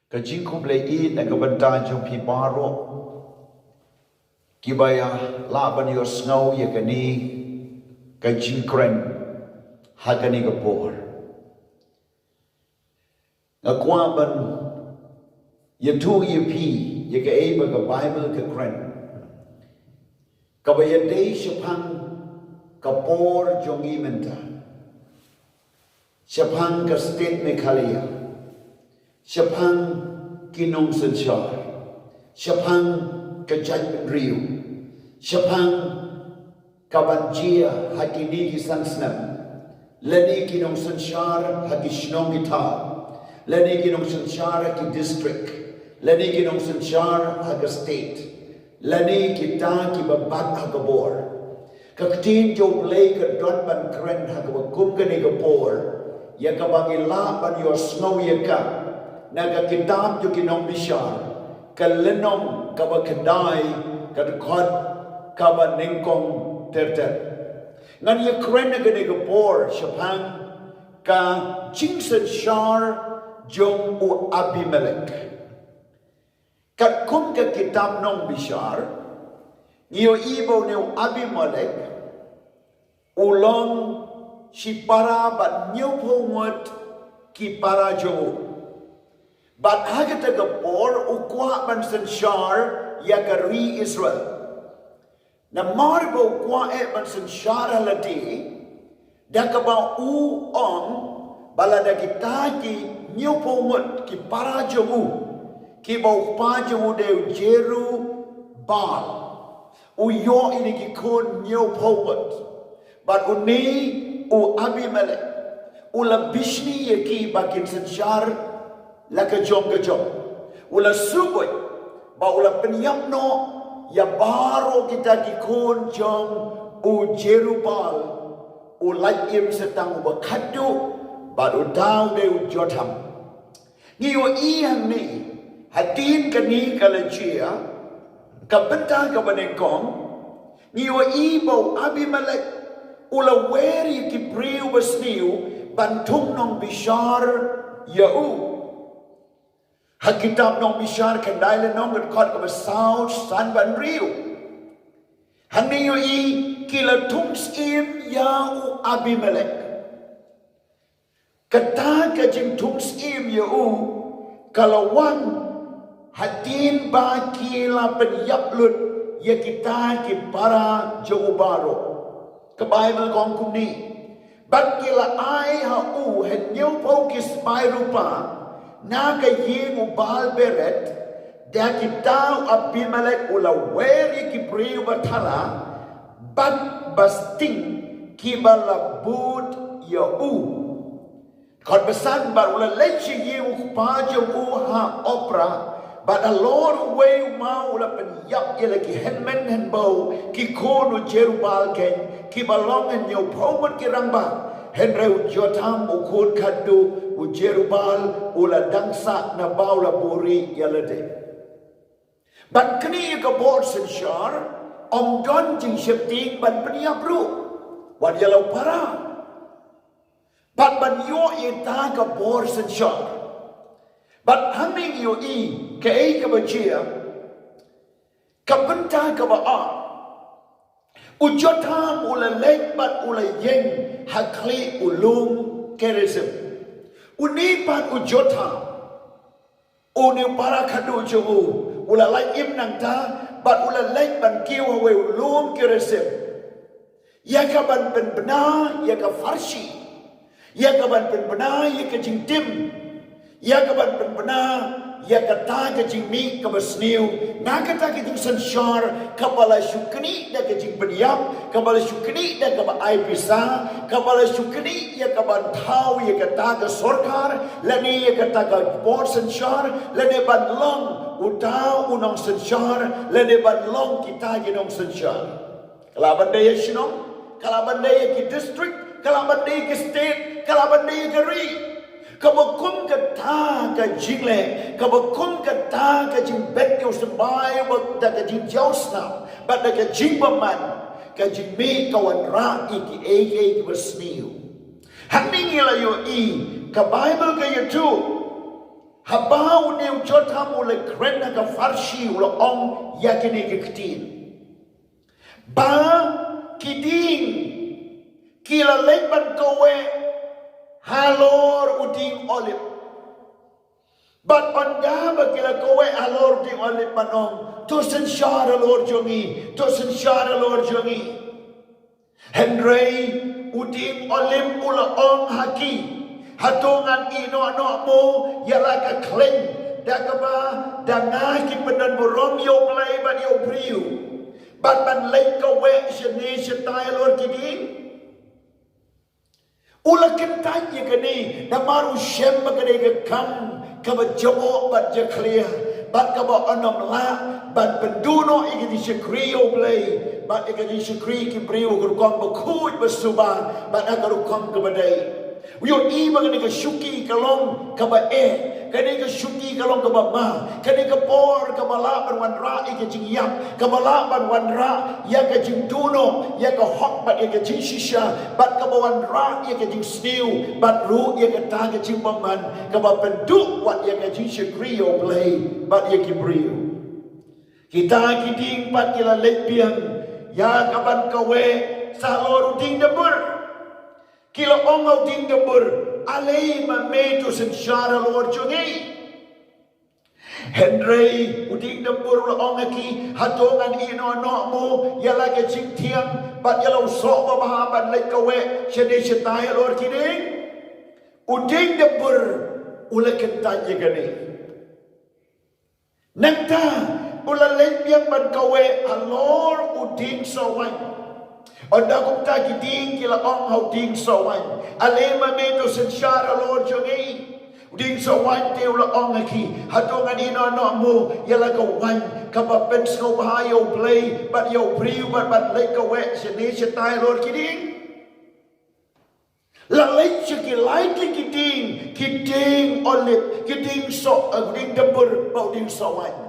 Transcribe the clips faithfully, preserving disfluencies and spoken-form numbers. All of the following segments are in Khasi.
Ka jingkhublei ïa ka bynta jong phi baroh kiba ïa lah ban ïohsngew ïa kane ka jingkren ha kane ka por. Nga kwah ban ïathuh ïa phi ïa kaei ba ka Baibl ka kren, kaba ïadei shaphang ka por jong ngi mynta, shaphang ka state Meghalaya, shaphang ki nongsynshar, shaphang ka jaitbynriew, shaphang ka ban jia ha kine ki san snem, lane ki nongsynshar ha ki shnong ki thaw, lane ki nongsynshar ha ki district, lane ki nongsynshar ha ka state, lane kita kiba bat ha ka bor. Ka ktien jong U Blei ka don ban kren ha kaba kum kane ka por, ïa kaba ngi lah ban ïohsngew ïa ka na ka kitab jong ki nongbishar, ka lynnong kaba khyndai, ka dkhot kaba nyngkong ter ter. Ngan ïa kren ha kane ka por shaphang ka jingsynshar jong u Abimelek. Katkum ka kitab nongbishar, ngi ïohi ba une u Abimelek u long shipara bad hynñiewphew ngut ki para jong u. Bad ha kata ka por u kwah ban synshar ïa ka ri Israel. Namar ba u kwah eh ban synshar ha lade, da kaba u ong ba lada kita ki hynñiewphew ngut ki para jong u, kiba u kpa jong u dei u Jerubal, u ïoh ïa ki khun hynñiewphew ngut. Bad une u Abimelek u la bishni ïa ki ba kin synshar la ka jong ka jong. U la shu buit ba u la pynïap noh ïa baroh kita ki khun jong u Jerubal, u lait im sa tang uba khatduh, bad uta u dei u Jotham. Ngi ïohi hangne, hadien kane ka la jia, ka bynta kaba nyngkong, ngi ïohi ba u Abimelek u la wer ïa ki briew basniew ban thung nongbishar ïa u. Ha kitab nongbishar khyndai lynnong, ka dkhot kaba saw, san bad hynriew. Hangne ngi ïohi ki la thung syiem ïa u Abimelek. Kata ka jingthung syiem ïa u ka la wan hadien ba ki la pynïap lut ïa kita ki para jong u baroh. Ka Baibl ka ong kumne: Bad ki la ai ha u hynñiewphew ki sbai rupa na ka ïing u Baal Berith, da kita u Abimelek u la wer ïa ki briew ba thala bad ba sting kiba la bud ïa u. Dkhot ba san: Bad u la leit sha ïing u kpa jong u ha Ophrah, bad halor uwei u maw u la pynïap ïa la ki hynmen hynbew ki khun u Jerubal keiñ, kiba long hynñiewphew ngut ki rangbah. Hynrei u Jotham u khun khatduh u Jerubal u la dang sah naba u la buhrieh ïa lade. Bad kane ka bor synshar ym don jingsheptieng ban pynïap ruh, wat ïa la u para. Bad ban ïoh ïa kata ka bor synshar. Bad hangne ngi ïohi kaei kaba jia, ka bynta kaba ar. U Jotham u la leit bad u la ïeng ha khlieh u lum Gerizim. Une pat u Jotham, une u para khatduh jong u, u la lait im nangta, bad u la leit ban kiew ha uwei u lum Gerizim, ïa ka ban pynbna ïa ka pharshi, ïa ka ban pynbna ïa ka jingtim, ïa ka ban pynbna ïa kata ka jingmih kaba sniew. Na kata ka jingsynshar kaba la shu knieh da ka jingpynïap, kaba la shu knieh da kaba ai pisa, kaba la shu knieh ïa ka ban thaw ïa kata ka sorkar, lane ïa kata ka bor synshar, lane ban long uta u nongsynshar, lane ban long kita ki nongsynshar. Ka lah ban dei ïa shnong, ka lah ban dei ïa ki district, ka lah ban dei ïa ki state, ka lah ban dei ïa ka ri. Kaba kum kata ka jingleh, kaba kum kata ka jingbet ïa u symbai bad da ka jingjaw snam bad da ka jingbymman, ka jingmih ka wanrah ïa kiei kiei kiba sniew. Hangne ngi la ïohi, ka Baibl ka ïathuh, Haba une u Jotham u la kren ha ka pharshi, u la ong ïa kine ki ktien. Ba ki dieng ki la leit ban kaweh halor u dieng Olib. Bad ynda ba ki la kaweh halor u dieng Olib ban ong, to synshar halor jong ngi, to synshar halor jong ngi. Hynrei u dieng Olib u la ong ha ki, hato ngan ïeh noh noh mo ïa la ka khleiñ, da kaba dang nga ki pyndonburom ïa U Blei bad ïa u briew, bad ban leit kaweh shane shatai halor ki dieng? U la kyntait ïa kane namar u shem ba ka dei ka kam kaba jaboh bad jakhlia, bad kaba un ym lah ban pynduh noh ïa ka jingshakri ïa U Blei bad ïa ka jingshakri ki briew ha ka rukom bakhuid basuba bad ha ka rukom kaba dei. U ïohi ba kane ka shuki ka long kaba eh, kane ka shuki ka long kaba ma, kane ka por kaba lah ban wanrah ïa ka jingïap, kaba lah ban wanrah ïa ka jingduh noh ïa ka hok bad ïa ka jingshisha, bad kaba wanrah ïa ka jingsniew, bad ruh ïa kata ka jingbymman kaba pynduh wat ïa ka jingshakri ïa U Blei bad ïa ki briew. Kita ki dieng pat ki la leit biang ïa kaban kaweh sa halor u dieng Debor. Ki la ong ha u dieng Debor, ale ma me to synshar halor jong ngi. Hynrei u dieng Debor u la ong ha ki, hato ngan ïeh noh noh mo ïa la ka jingthiang bad ïa la u soh babha ban leit kaweh shane shatai halor ki dieng? U dieng Debor u la kyntait ïa kane. Nangta u la leit biang ban kaweh halor u dieng sohwaiñ. Ynda kumta ki dieng ki la ong ha u dieng sohwaiñ, ale ma me to synshar halor jong ngi. U dieng sohwaiñ te u la ong ha ki, hato ngan ïeh noh noh mo ïa la ka waiñ kaba pynsngewbha ïa U Blei bad ïa u briew bad ban leit kaweh shane shatai halor ki dieng? La leit sha ki lai tylli ki dieng, ki dieng Olib, ki dieng soh, eh, dieng Debor bad dieng sohwaiñ.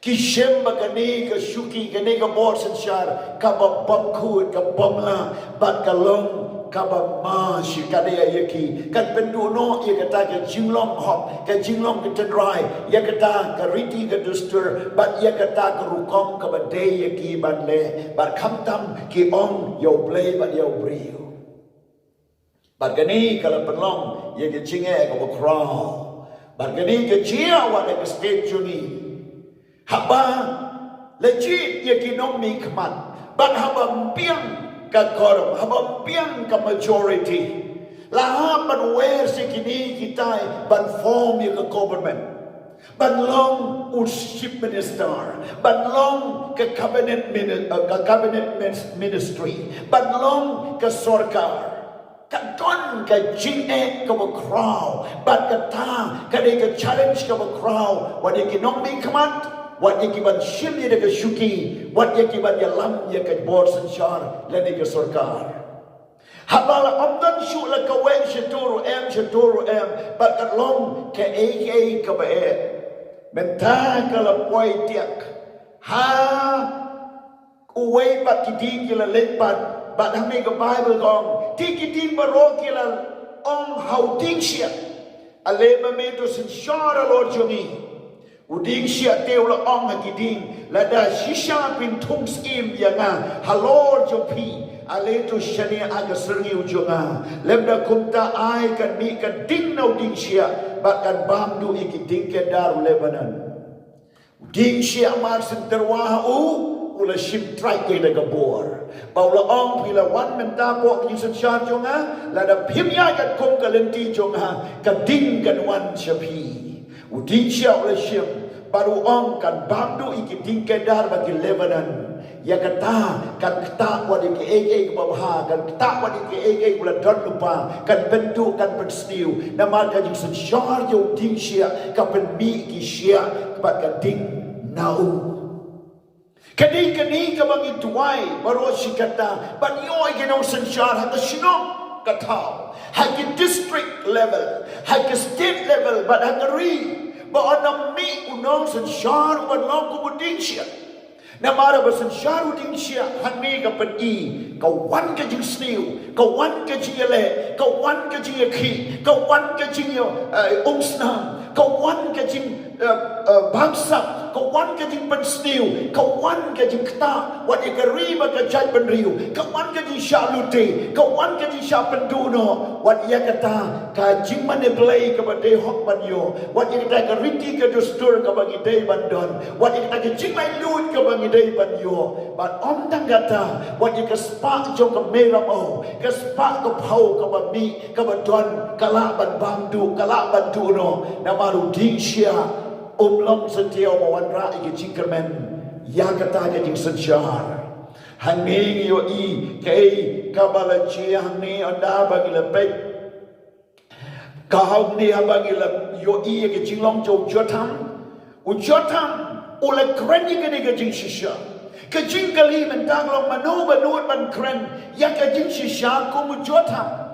Ki shem ba kane ka shuki, kane ka bor synshar kaba bym khuid, ka bym lah, bad ka long kaba ma shikatdei ïa ki. Kan pynduh noh ïa kata ka jinglong hok, ka jinglong ka tynrai, ïa kata ka riti ka dustur bad ïa kata ka rukom kaba dei ïa ki ban leh, bad khamtam ki ong ïa U Blei bad ïa u briew. Bad kane ka la pynlong ïa ka jingeh kaba khraw. Bad kane ka jia wat ha ka state jong ngi. Haba la jied ïa ki nongmihkhmat bad haba ym biang ka quorum, haba ym biang ka majority, la hap ban wer sha kine kitai ban form ïa ka government, ban long u chief minister, ban long ka cabinet mini-, eh, ka cabinet min-, ministry, ban long ka sorkar. Ka don ka jingeh kaba khraw, bad kata ka dei ka challenge kaba khraw wat ïa ki nongmihkhmat, wat ïa ki ban shim ïa ka shuki, wat ïa ki ban ïalam ïa ka bor synshar lane ka sorkar. Haba la ym don shuh la kaweh shato ruh em, shato ruh em, bad ka long kaei kaei kaba eh. Mynta ka la poi tiak ha uwei pat ki dieng ki la leit pat, bad hangne ka Baibl ka ong, te ki dieng baroh ki la ong ha u dieng shiah, ale ma me to synshar halor jong ngi. U dieng shiah te u la ong ha ki dieng, lada shisha phin thung syiem ïa nga halor jong phi, ale to shaniah ha ka syrngiew jong nga. Lymda kumta ai kan mih ka ding na u dieng shiah bad kan bam duh ïa ki dieng kedar u Lebanon. U dieng shiah mar syn tyrwa ha u, u la shim trai ïa ka bor. Ba u la ong, phi la wan mynta hapoh ka jingsynshar jong nga, lada phim ïaid katkum ka lynti jong nga, ka ding kan wan sha phi. U dieng shiah u la shim, bad u ong kan bam duh ïa ki dieng kedar bad ki Lebanon. Ïa kata kan ktah wat ïa kiei kiei kiba bha, kan ktah wat ïa kiei kiei kiba la don lypa, kan pynduh, kan pynsniew. Namar ka jingsynshar jong u dieng shiah ka pynmih ki shiah bad ka ding na u. Ka dei kane kaba ngi duwai baroh shi katta, ban ïoh ïa ki nongsynshar ha ka shnong ka thaw, ha ki district level, ha ki state level bad ha ka ri, ba un ym mih u nongsynshar uban long kum u dieng shiah. Namar haba synshar u dieng shiah, hangne ka pyni, ka wan ka jingsniew, ka wan ka jingïaleh, ka wan ka jingïakhih, ka wan ka jingïa, eh, umsnam. Ka wan ka jing, eh, eh, bamsap, ka wan ka jingpynsniew, ka wan ka jingktah, wat ïa ka ri bad ka jaitbynriew, ka wan ka jingshah lute, ka wan ka jingshah pynduh noh, wat ïa kata ka jingmane Blei kaba dei hok ban ïoh, wat ïa kata ka riti ka dustur kaba ngi dei ban don, wat ïa kata ka jinglaitluid kaba ngi dei ban ïoh, bad ym tang kata, wat ïa ka spah jong ka mei ramew, ka spah ka phew kaba mih, kaba don, ka lah ban bam duh, ka lah ban duh noh. Namar u ding shyiah um long satia uba wanrah ïa ka jingkyrmen ïa kata ka jingsynshar. Hangne ngi ïohi kaei kaba la jia hangne, ynda ba ngi la peit. Ka hangne haba ngi la ïohi ïa ka jinglong jong u Jotham. U Jotham u la kren ïa kane ka jingshisha. Ka jingkylli mynta ka long, mano ba nud ban kren ïa ka jingshisha kum u Jotham?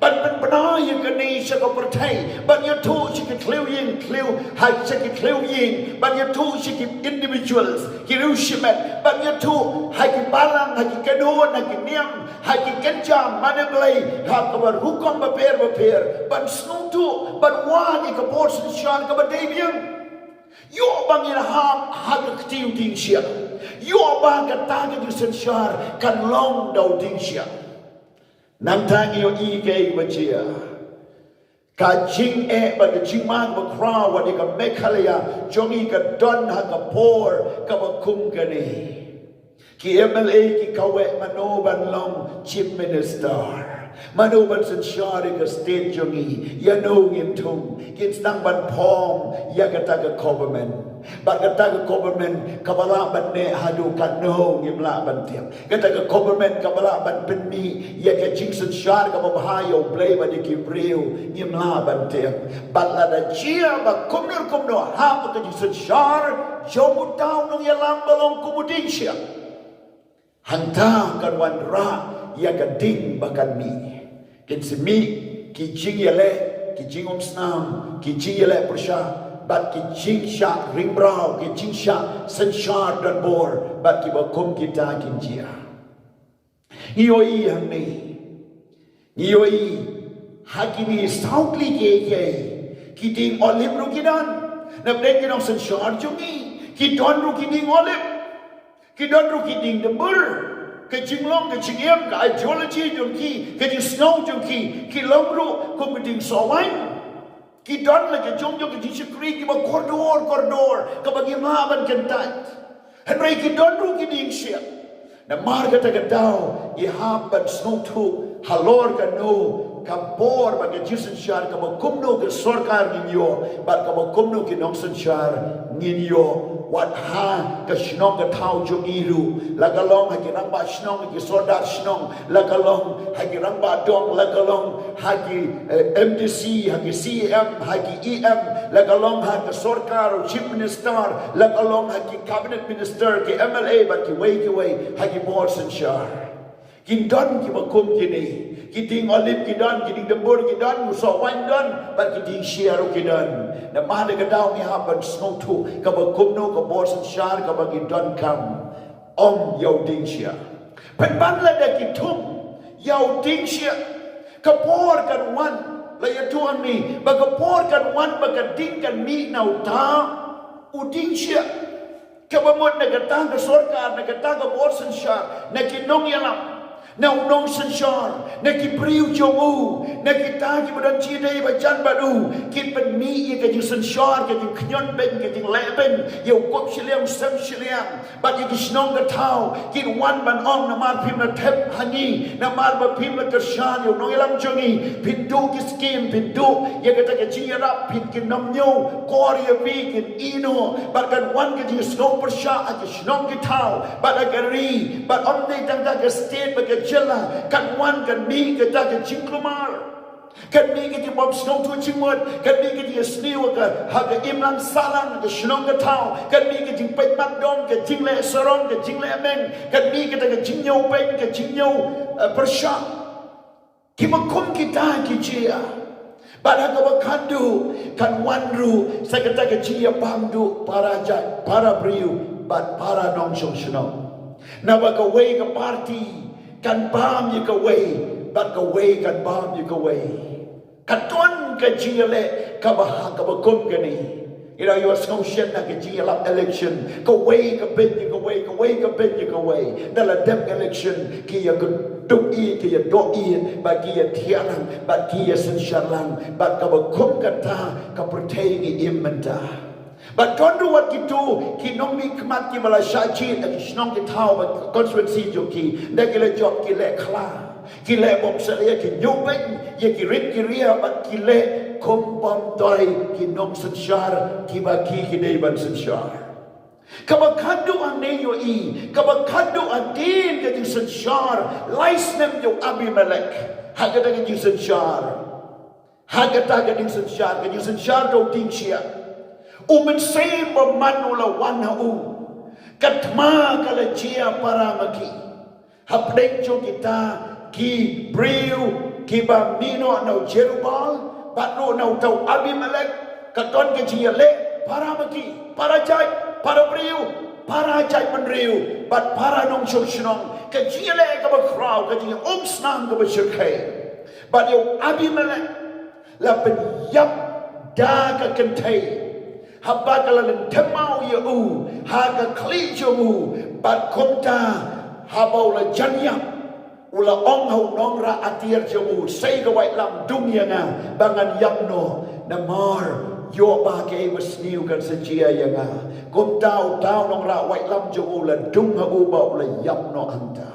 Ban pynbna ïa kane sha ka pyrthei, ban ïathuh sha ki thliew ïing thliew, ha sha ki thliew ïing, ban ïathuh sha ki individuals, ki riewshimet, ban ïathuh ha ki balang, ha ki kynhun, ha ki niam, ha ki kynja mane Blei, ha kaba rukom bapher bapher, ban sngewthuh, ban wad ïa ka bor synshar kaba dei biang. Ïoh ba ngin hap ha ka kti u ding shyiah. Ïoh ba kata ka jingsynshar kan long da u ding shyiah. Nangta ngi ïohi kaei ba jia. Ka jingeh bad ka jingmang bakhraw wat ïa ka Meghalaya jong ngi ka don ha ka por kaba kum kane. Ki M L A ki kaweh mano ban long Chief Minister, mano ban synshar ïa ka state jong ngi, ïano ngin thung. Kin sdang ban form ïa kata ka government. Bad kata ka government kaba lah ban neh haduh katno ngim lah ban tip. Kata ka government kaba lah ban pynmih ïa ka jingsynshar kaba bha ïa u Blei bad ïa ki briew, ngim lah ban tip. Bad lada jia ba kumno kumno hap ka jingsynshar jong uta u nongïalam ba long kum u ding shyiah, hangta kan wanrah ïa ka ding ba kan mih. Kin sa mih ki jingïaleh, ki jingumsnam, ki jingïaleh pyrshah, bad ki jingshah ringmraw, ki jingshah synshar donbor, bad kiba kum kita kin jia. Ngi ïohi hangne. Ngi ïohi ha kine saw tylli ki, ki, ki ding olip ruh ki don. Na pdeng ki nongsynshar jong ngi ki don ruh ki ding olip. Ki don ruh ki ding dambur. Ka jinglong, ka jingim, ka ideology jong ki, ka jingsngew jong ki, ki long ruh kum ka ding sohwaiñ. Ki don la ka jong jong ka jingshakri kiba kordor kordor kaba ngim lah ban kyntait. Hynrei ki don ruh ki ding shyiah. Namar kata ka daw ngi hap ban sngewthuh halor kano ka bor bad ka jingsynshar kaba kumno ka sorkar ngin ïoh bad kaba kumno ki nongsynshar ngin ïoh. Wat ha ka shnong ka thaw jong ngi ruh, la ka long ha ki rangbah shnong, ha ki sordar shnong, la ka long ha ki rangbah dong, la ka long ha ki, eh, M D C, ha ki C E M, ha ki E M, la ka long ha ka sorkar, Chief Minister, la ka long ha ki cabinet minister, ki M L A bad kiwei kiwei ha ki bor synshar. Kin don kiba kum kine. Ki ding olip ki don, ki ding dambur ki don, u sohwaiñ don, bad ki ding shyiah ruh ki don. Namar kata ka daw ngi hap ban sngewthuh kaba kumno ka bor synshar kaba ngi donkam. Ym ïa u ding shyiah. Pynban lada ki thung ïa u ding shyiah, ka por kan wan, la ïathuh hangne ba ka por kan wan ba ka ding kan mih na uta u ding shyiah. Kaba mut na kata ka sorkar, na kata ka bor synshar, na ki nongïalam, na u nongsynshar, na ki briew jong u, na kita kiba don jingïadei bajan bad u, kin pynmih ïa ka jingsynshar, ka jingkhñiot beiñ, ka jingleh beiñ ïa u kup shiliang, u sem shiliang, bad ïa ki shnong ka thaw kin wan ban ong, namar phim la thep ha ngi, namar ba phim la kyrshan ïa u nongïalam jong ngi, phin duh ki skim, phin duh ïa kata ka jingïarap, phin, kin nym ñiew kor ïa phi, kin ïeh noh. Bad kan wan ka jingsngew pyrshah ha ki shnong ki thaw bad ha ka ri, bad ym dei tang ha ka state bad ka jylla. Kan wan, kan mih kata ka jingkulmar. Kan mih ka jingbymsngewthuh jingmut, kan mih ka jingsniew ha ka, ha ka imlang sahlang, ka shnong ka thaw, kan mih ka jingpeit mat dong, ka jingleh sarong, ka jingleh meng, kan mih kata ka jingñiew beiñ, ka jingñiew, eh, pyrshah. Kiba kum kita ki jia. Bad ha kaba khatduh kan wan ruh sa kata ka jingïabam duh para jait, para briew bad para nongshong shnong. Naba kawei ka party kan bam ïa kawei, bad kawei kan bam ïa kawei. Ka don ka jingïaleh kaba ha kaba kum kane. Ïa, ïohsngew shen na ka jingïalap election, kawei ka beiñ ïa kawei, kawei ka beiñ ïa kawei. Da la dep election ki ïa kyndup ïa, ki ïa doh ïa, bad ki ïa thiah lang, bad ki ïa synshar lang, bad kaba kum kata ka pyrthei ngi im mynta. Bad don ruh wat kito ki nongmihkhmat kiba la shah jied ha ki shnong ki thaw bad constituency jong ki, da ki la jop ki leh khla, ki leh bok sha leh, ki ñiewbeiñ ïa ki rit ki ria bad ki leh kum bym dei ki nongsynshar kiba ki ki dei ban synshar. Kaba khadduh hangne ïohi, kaba khadduh hadien ka jingsynshar lai snem jong u Abimelek ha kata ka jingsynshar. Ha kata ka jingsynshar, ka jingsynshar da u dieng shiah. U mynsiem bymman u la wan ha u. Ka thma ka la jia para ma ki. Hapdeng jong kita ki briew kiba mih noh na u Jerubbaal bad ruh na uta u Abimelek, ka don ka jingïaleh para ma ki, para jait, para briew, para jait bynriew bad para nongshong shnong. Ka jingïaleh kaba khraw, ka jingïaumsnam kaba shyrkhei. Bad ïa u Abimelek la pynïap da ka kynthei haba ka la lynthem maw ïa u ha ka khlieh jong u. Bad kumta haba u la jan ïap, u la ong ha u nongrah atiar jong u, "Sei ka waitlam dung ïa nga ba ngan ïap noh, namar ïoh ba kaei ba sniew kan sa jia ïa nga." Kumta uta u nongrah waitlam jong u la dung ha u ba u la ïap noh hangta.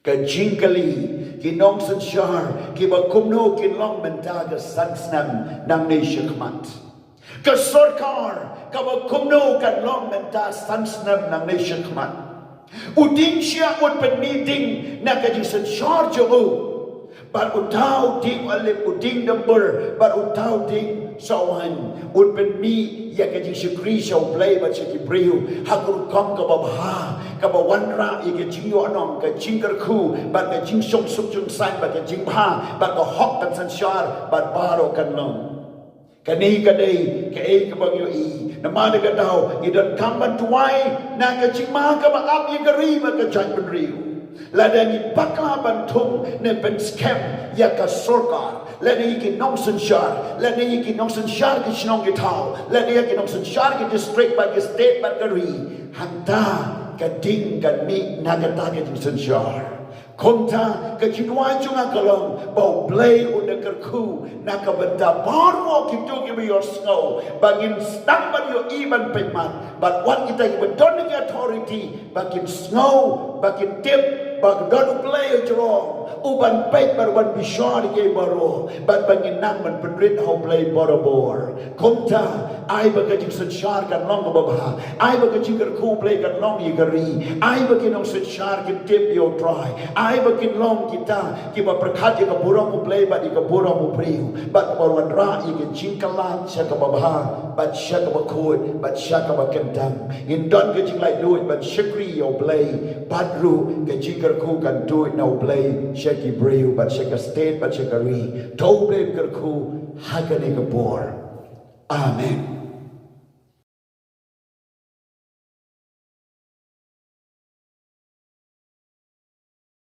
Ka jingkylli, ki nongsynshar kiba kumno kin long mynta ka san snem nangne shakhmat? Ka sorkar kaba kumno kan long mynta san snem nangne shakhmat? U dieng shiah un pynmih ding na ka jingsynshar jong u. Bad uta u dieng olib, u dieng dymbur bad uta u dieng sawaiñ un pynmih ïa ka jingshakri sha U Blei bad sha ki briew ha ka rukom kaba bha, kaba wanrah ïa ka jingïohnong, ka jingkyrkhu bad ka jingshongsuk shongsaiñ bad ka jingbha bad ka hok kan synshar bad baroh kan long. Kane ka dei kaei kaba ngi ïohi. Namar kata ka daw ngi donkam ban duwai na ka jingma kaba ap ïa ka ri bad ka jaitbynriew. Lada ngi bakla ban thung ne pynskhem ïa ka sorkar, lada ïa ki nongsynshar, lada ïa ki nongsynshar ki shnong ki thaw, lada ïa ki nongsynshar ki district bad ki state bad ka ri, hangta ka ding kan mih na kata ka jingsynshar. Kumta ka jingduwai jong nga ka long ba U Blei un da kyrkhu na ka bynta baroh kito kiba ïohsngew, ba ngin sdang ban ïohi ban peit mat, bad wat kita kiba don ki authority ba kin sngew, ba kin tip ba ka don U Blei hajrong uban peit bad uban bishar ïa baroh, bad ba ngin nang ban pynrit ha U Blei barabor. Kumta ai ba ka jingsynshar kan long kaba bha, ai ba ka jingkyrkhu U Blei kan long ïa ka ri, ai ba ki nongsynshar kin tip ïa U Trai, ai ba kin long kita kiba pyrkhat ïa ka burom U Blei bad ïa ka burom u briew, bad ba wanrah ïa ka jingkylla sha kaba bha bad sha kaba khuid bad sha kaba kyntang. Ngin don ka jinglaitluid ban shakri ïa U Blei, bad ruh ka jingkyrkhu kan tuid na U Blei sha ki briew bad sha ka state bad sha ka ri. To U Blei un kyrkhu ha kane ka por. Amen.